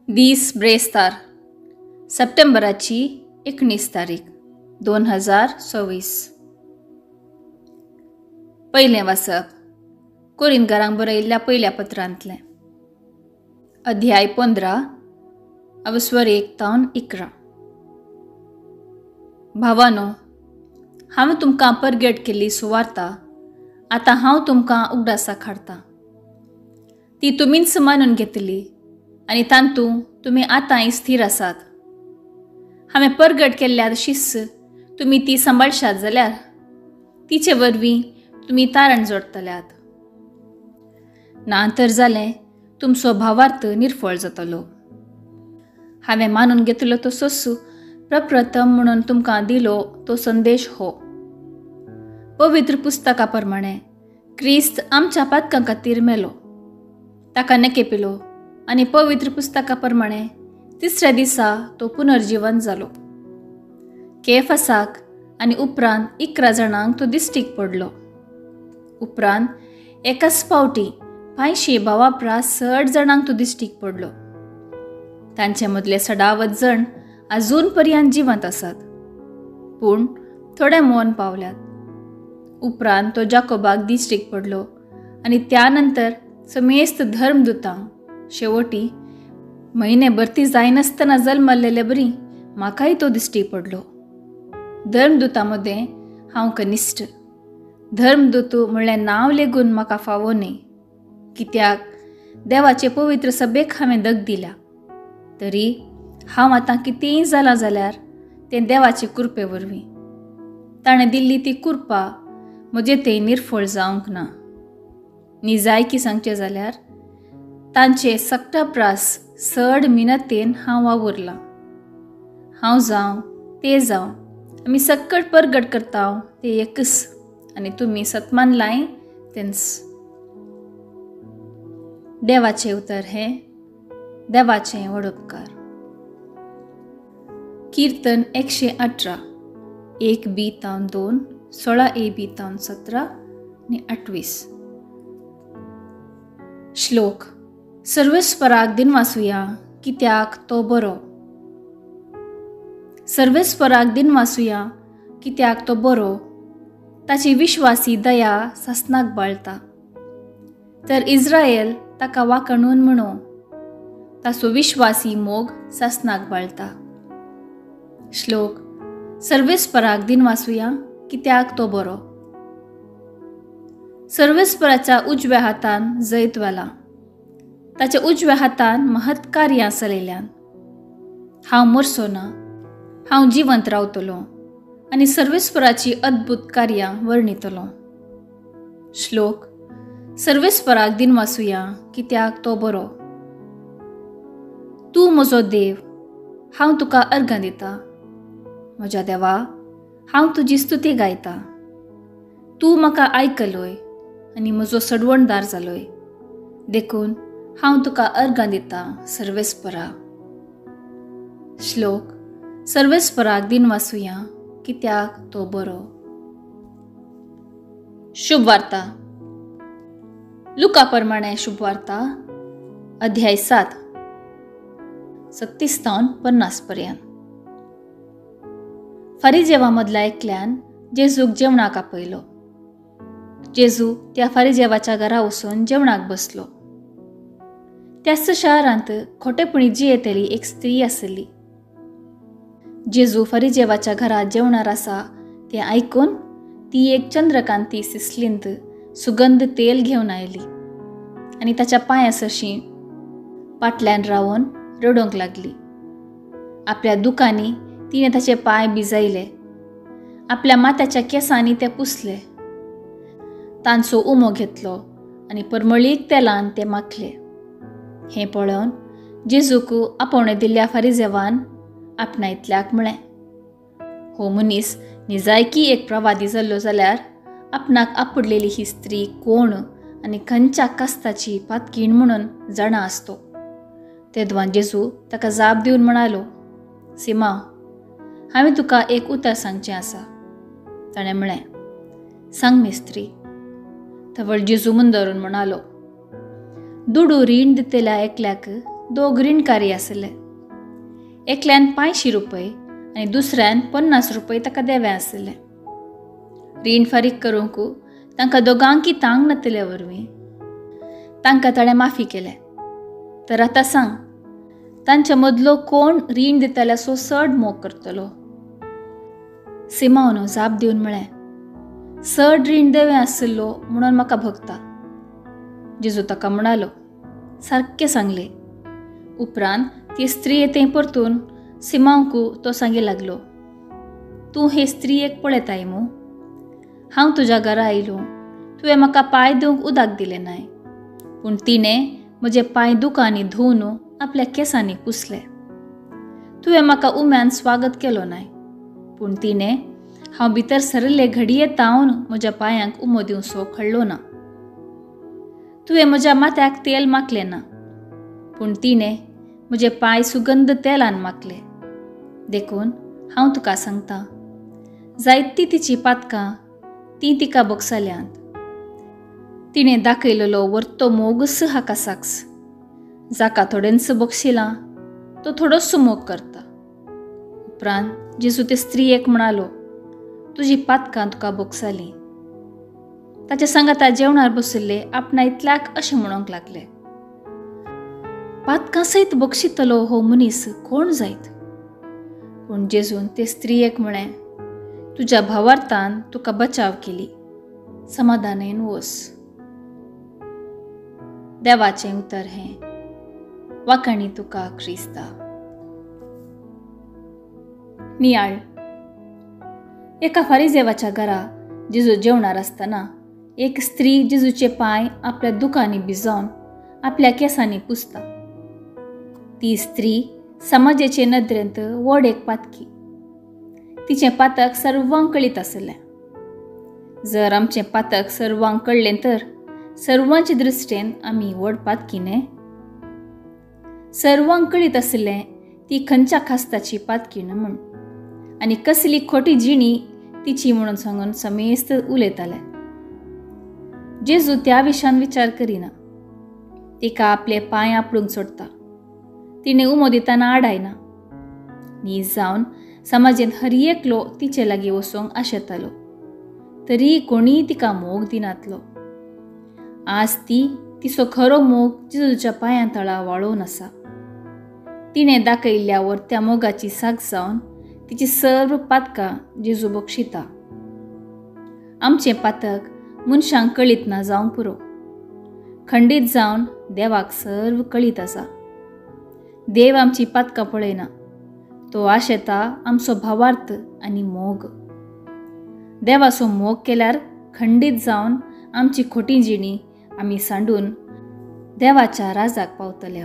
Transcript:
दीस ब्रेस्तार सप्टेंबराची 19 तारीख 2024. पयलें वाचप कोरिंदकारांक बरयल्ल्या पयल्या पत्रांतलें, अध्याय 15 अवस्वर 1 तावन 11. भावानो, हांवें तुमकां परगट केल्ली सुवार्ता आतां हांव तुमकां उगडासाक हाडटा. ती तुमीच मानून घेतली आनी तातूंत तुमी आतांय स्थिर आसात. हांवें परगट केल्ल्या तशीच तुमी ती सांबाळशात जाल्यार तिचे वरवीं तुमी तारण जोडटल्यात. ना तर जालें तुमचो भावार्थ निर्फळ जातलो. हांवें मानून घेतलो तो सोसू प्रप्रथम म्हणून तुमकां दिलो तो संदेश हो. पवित्र पुस्तका प्रमाणे क्रिस्त आमच्या पातकां खातीर मेलो, ताका नेकेपिलो आनी पवित्र पुस्तका प्रमाणे तिसऱ्या दिसा तो पुनर्जीवन जालो. केफासाक आनी उपरांत 11 जाणांक तो दिश्टीक पडलो. उपरांत एकाच फावटी 500 भावा प्रास चड जाणांक तो दिश्टीक पडलो. तांचे मदले सडावत जण अजून पर्यंत जिवंत आसात, पूण थोडे मौन पावल्यात. उपरांत तो जाकोबाक दिश्टीक पडलो आनी त्या नंतर समेस्त धर्मदूतांक. शेवटी म्हयने भरती जायनासतना जल्मल्लेले बरी म्हाकाय तो दिश्टी पडलो. धर्मदूता मदें हांव कनिश्ठ. धर्मदूत म्हणलें नांव लेगून म्हाका फावो न्हय, कित्याक देवाचे पवित्र सभेक हांवें दग दिल्या. तरी हांव आतां कितेंय जालां जाल्यार तें देवाचे कृपे वरवीं. ताणें दिल्ली ती कृपा म्हजे थंय निर्फळ जावंक ना. निजायकी सांगचें जाल्यार तांचे सगटा प्रास चड मिनतेन हांव वावुरलां. हांव जावं ते जावं आमी सक्कट परगट करता ते एकच, आनी तुमी सतमानलाय तेंच. देवाचें उतर हें देवाचें व्हड उपकार. कीर्तन 118 1 बी तावन 2 16 ए बी तावन 17 आनी 28. श्लोक. सर्वेस्पराक दिनवासुया कित्याक तो बरो. सर्वेस्पराक दिनवासुया कित्याक तो बरो, ताची विश्वासी दया सासनाक बाळता. तर इस्रायल ताका वाकणून म्हणो, ताचो विश्वासी मोग सासनाक बाळता. श्लोक. सर्वेस्पराक दिनवासुया कित्याक तो बरो. सर्वेस्पराच्या उजव्या हातान जैत वेला, ताच्या उजव्या हातान महत् कार्यां चलयल्यान. हांव मरचो ना, हांव जिवंत रावतलो आनी सर्वेस्पराची अद्भुत कार्यां वर्णितलो. श्लोक. सर्वेस्पराक दिनवासुया कित्याक तो बरो. तूं म्हजो देव, हांव तुका अर्घां दिता. म्हज्या देवा, हांव तुजी स्तुती गायता. तूं म्हाका आयकलोय आनी म्हजो सडवणदार जालोय, देखून हांव तुका अर्घां दिता सर्वेस्परा. श्लोक. सर्वेस्पराक दिनवासुया कित्याक तो बरो. शुभवार्ता. लुका प्रमाणे शुभवार्ता अध्याय 7 36 तावन 50 पर्यंत. फारिजेवा मदल्या एकल्यान जेजूक जेवणाक आपयलो. जेजू त्या फारिजेवाच्या घरा वचून जेवणाक बसलो. त्याच शारांत खोटेपणी जियेतली एक स्त्री आसली. जेजू फारिजेवाच्या घरात जेवणार आसा तें आयकून ती एक चंद्रकांती सिसलींत सुगंध तेल घेवन आयली आनी ताच्या पांया सरशी पाटल्यान रावन रडोवंक लागली. आपल्या दुकांनी तिणें ताचे पांय भिजयले, आपल्या माथ्याच्या केंसांनी ते पुसले, तांचो उमो घेतलो आनी परमळीक तेलान ते माखले. हें पळोवन जेजूक आपोवणें दिल्ल्या फारिजेवान आपणायतल्याक म्हळें, हो मनीस निजायकी एक प्रवादी जाल्लो जाल्यार आपणाक आपडलेली ही स्त्री कोण आनी खंयच्या कास्ताची पातकीण म्हणून जाणा आसतो. तेदवान जेजू ताका जाप दिवन म्हणालो, सीमा, हांवें तुका एक उतर सांगचें आसा. ताणें म्हळें, सांग मिस्त्री. तवळ जेजू मुंदरून म्हणालो, दुडू रीण दितल्या एकल्याक दोग रिणकारी आसले. एकल्यान 500 रुपये आनी दुसऱ्यान 50 रुपये ताका देवे आसले. रीण फारीक करूंक तांकां दोगांकी तांग नातल्या वरवीं तांकां ताणें माफी केलें. तर आतां सांग, तांच्या मदलो कोण रीण दितल्यासो चड मोग करतलो? सिमांवन जाप दिवन म्हळें, चड रीण देवें आशिल्लो म्हणून म्हाका भोगता. जेजू ताका म्हणालो, सारकें सांगलें. उपरांत ती स्त्रीये थंय परतून सिमांवकू तो सांगी लागलो, तूं हे स्त्रीयेक पळयताय मू? हांव तुज्या घरा आयलो, तुवें म्हाका पांय दिवंक उदक दिलें नाय, पूण तिणें म्हजे पांय दुकांनी धुवन आपल्या केंसांनी पुसले. तुवें म्हाका उम्यान स्वागत केलो नाय, पूण तिणें हांव भितर सरिल्ले घडये तावन म्हज्या पांयांक उमो दिवसो खळ्ळो ना. तुवें म्हज्या माथ्याक तेल माखलें ना, पूण तिणें म्हजे पांय सुगंध तेलान माखले. देखून हांव तुका सांगता, जायती तिची पातकां तीं तिका बोगसल्यांत. तिणें दाखयलेलो वर्तो मोगस हाका साक्स. जाका थोडेंच बोगशिलां तो थोडोसो मोग करता. उपरांत जेजू ते स्त्रीयेक म्हणालो, तुजी पातकां तुका बोगसलीं. ताच्या सांगाता जेवणार बशिल्ले आपणा इतल्याक अशें म्हणूंक लागले, पातकां सयत बक्षितलो हो मनीस कोण जायत? पूण जेजून ते स्त्रीयेक म्हळें, तुज्या भावार्थान तुका बचाव केली, समाधानेन वस. देवाचें उतर हें. वाखाणी तुका क्रिस्ता. नियाळ. एका फारिजेवाच्या घरा जेजू जेवणार आसतना एक स्त्री जेजूचे पांय आपल्या दुकांनी भिजोवन आपल्या केंसांनी पुसता. ती स्त्री समाजाचे नदरेंत व्हड एक पातकी. तिचें पातक सर्वांक कळीत आसलें. जर आमचें पातक सर्वांक कळ्ळें तर सर्वांचे दृश्टेन आमी व्हड पातकी न्हय? सर्वांक कळीत आसलें ती खंयच्या खास्ताची पातकी न्हय म्हूण, आनी कसली खोटी जिणी तिची म्हणून सांगून समेस्त उलयताले. जेजू त्या विशयान विचार करिना. तिका आपले पांय आपडूंक सोडटा. तिणें उमो दितना आडायना. नीज जावन समाजेंत हर एकलो तिचे लागीं वचूंक आशेतालो, तरी कोणीय तिका मोग दिनातलो. आज ती तिचो खरो मोग जेजूच्या पांयां तळा वाळोवन आसा. तिणें दाखयल्ल्या वर्त्या मोगाची साक जावन तिची सर्व पातकां जेजू बक्षिता. आमचें पातक मनशांक कळीत ना जावंक पुरो, खंडीत जावन देवाक सर्व कळीत आसा. देव आमची पातकां पळयना, तो आशेता आमचो भावार्थ आनी मोग. देवाचो मोग केल्यार खंडीत जावन आमची खोटी जिणी आमी सांडून देवाच्या राजाक पावतले.